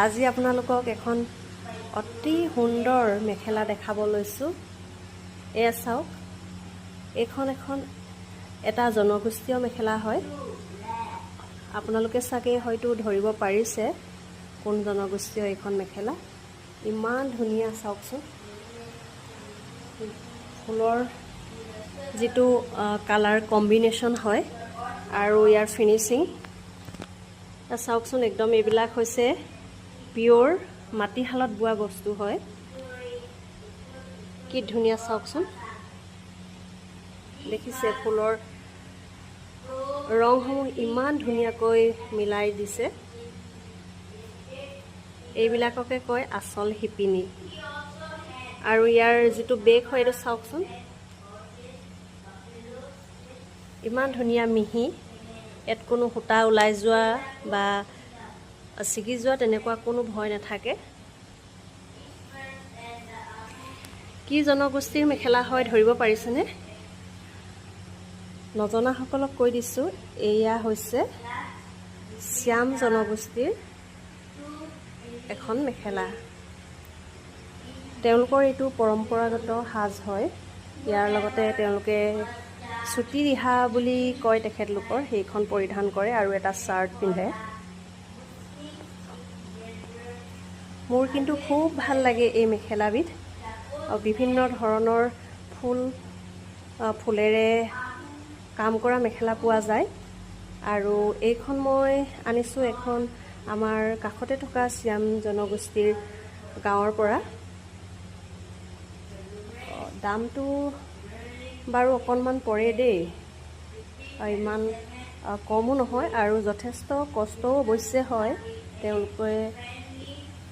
আজি আপোনালোকক এখন অতি সুন্দৰ মেখেলা দেখাব লৈছোঁ। এয়া চাওক, এইখন এখন এটা জনগোষ্ঠীয় মেখেলা হয়। আপোনালোকে চাগে হয়তো ধৰিব পাৰিছে কোন জনগোষ্ঠীয় এইখন মেখেলা। ইমান ধুনীয়া, চাওকচোন। ফুলৰ যিটো কালাৰ কম্বিনেশ্যন হয় আৰু ইয়াৰ ফিনিচিং চাওকচোন একদম। এইবিলাক হৈছে পিয়'ৰ মাটিশালত বোৱা বস্তু হয়। কি ধুনীয়া চাওকচোন, দেখিছে? ফুলৰ ৰংসমূহ ইমান ধুনীয়াকৈ মিলাই দিছে। এইবিলাককে কয় আচল শিপিনী। আৰু ইয়াৰ যিটো বেগ হয়, এইটো চাওকচোন, ইমান ধুনীয়া মিহি। ইয়াত কোনো সূতা ওলাই যোৱা বা ছিগি যোৱা তেনেকুৱা কোনো ভয় নাথাকে। কি জনগোষ্ঠীৰ মেখেলা হয় ধৰিব পাৰিছেনে? নজনাসকলক কৈ দিছোঁ, এয়া হৈছে শ্যাম জনগোষ্ঠীৰ এখন মেখেলা। তেওঁলোকৰ এইটো পৰম্পৰাগত সাজ হয়। ইয়াৰ লগতে তেওঁলোকে চুটি ৰিহা বুলি কয় তেখেতলোকৰ, সেইখন পৰিধান কৰে আৰু এটা চাৰ্ট পিন্ধে। মোৰ কিন্তু খুব ভাল লাগে এই মেখেলাবিধ। বিভিন্ন ধৰণৰ ফুলেৰে কাম কৰা মেখেলা পোৱা যায় আৰু এইখন মই আনিছোঁ এখন আমাৰ কাষতে থকা শ্যাম জনগোষ্ঠীৰ গাঁৱৰ পৰা। দামটো বাৰু অকণমান পৰে দেই, ইমান কমো নহয় আৰু যথেষ্ট কষ্টও অৱশ্যে হয়। তেওঁলোকে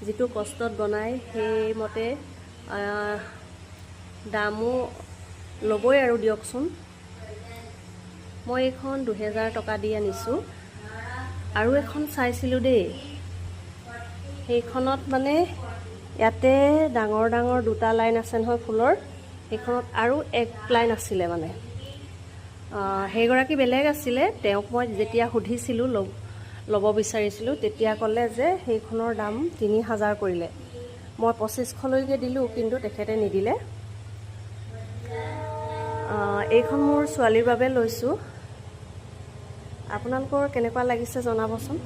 যিটো কষ্টত বনায়, সেইমতে দামো ল'বই আৰু দিয়কচোন। মই এইখন 2000 টকা দি আনিছোঁ। আৰু এখন চাইছিলোঁ দেই, সেইখনত মানে ইয়াতে ডাঙৰ ডাঙৰ দুটা লাইন আছে নহয় ফুলৰ, সেইখনত আৰু এক লাইন আছিলে। মানে সেইগৰাকী বেলেগ আছিলে। তেওঁক মই যেতিয়া সুধিছিলোঁ, ল'ব বিচাৰিছিলোঁ, তেতিয়া ক'লে যে সেইখনৰ দাম 3000 কৰিলে। মই 2500লৈকে দিলোঁ, কিন্তু তেখেতে নিদিলে। এইখন মোৰ ছোৱালীৰ বাবে লৈছোঁ। আপোনালোকৰ কেনেকুৱা লাগিছে জনাবচোন।